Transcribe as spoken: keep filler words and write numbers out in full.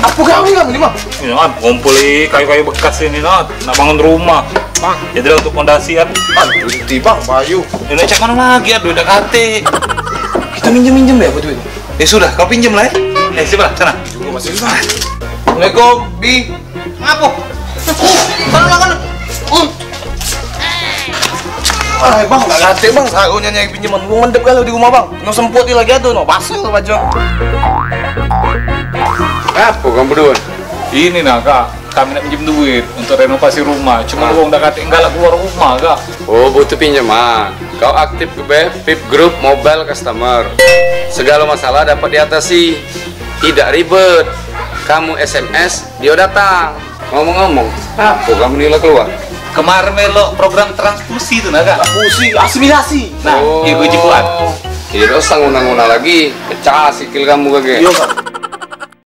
Apa kau ni, kamu ni, Bang? Ini kan ngumpuli kayu-kayu bekas ini, Nat. Nak bangun rumah. Jadi lah untuk pondasi kan. Aduh, duit bang, payu. Ini cak mana lagi, aduh, dak katik. Kita minjem-minjem ya, apa duit? Ya sudah, kau pinjem lah ya. Eh, sini lah, sana. Juga masih susah. Assalamualaikum, Bi. Ngapo? Sana lah, sana. Uh. Ah, bang, dak katik, bang. Sarunya nyari pinjaman. Wong mendep kalau di rumah, bang. No semput dia lagi ada, no basah baju. Apa kamu berdua? Ini nah, Kak. Kami nak minjem duit untuk renovasi rumah. Cuma wong dak katik galak keluar rumah, Kak. Oh, butuh pinjaman. Kau aktif ke be, vip group mobile customer. Segala masalah dapat diatasi. Tidak ribet. Kamu S M S, dia datang. Ngomong-ngomong, apa kamu nila keluar? Kemarin melok program transfusi tu nah, Kak. Transfusi, asimilasi. Nah, oh. Iya, gue jipuan. Iya, dosa nguna-nguna lagi. Pecah sikil kamu kagak? Iya, Kak.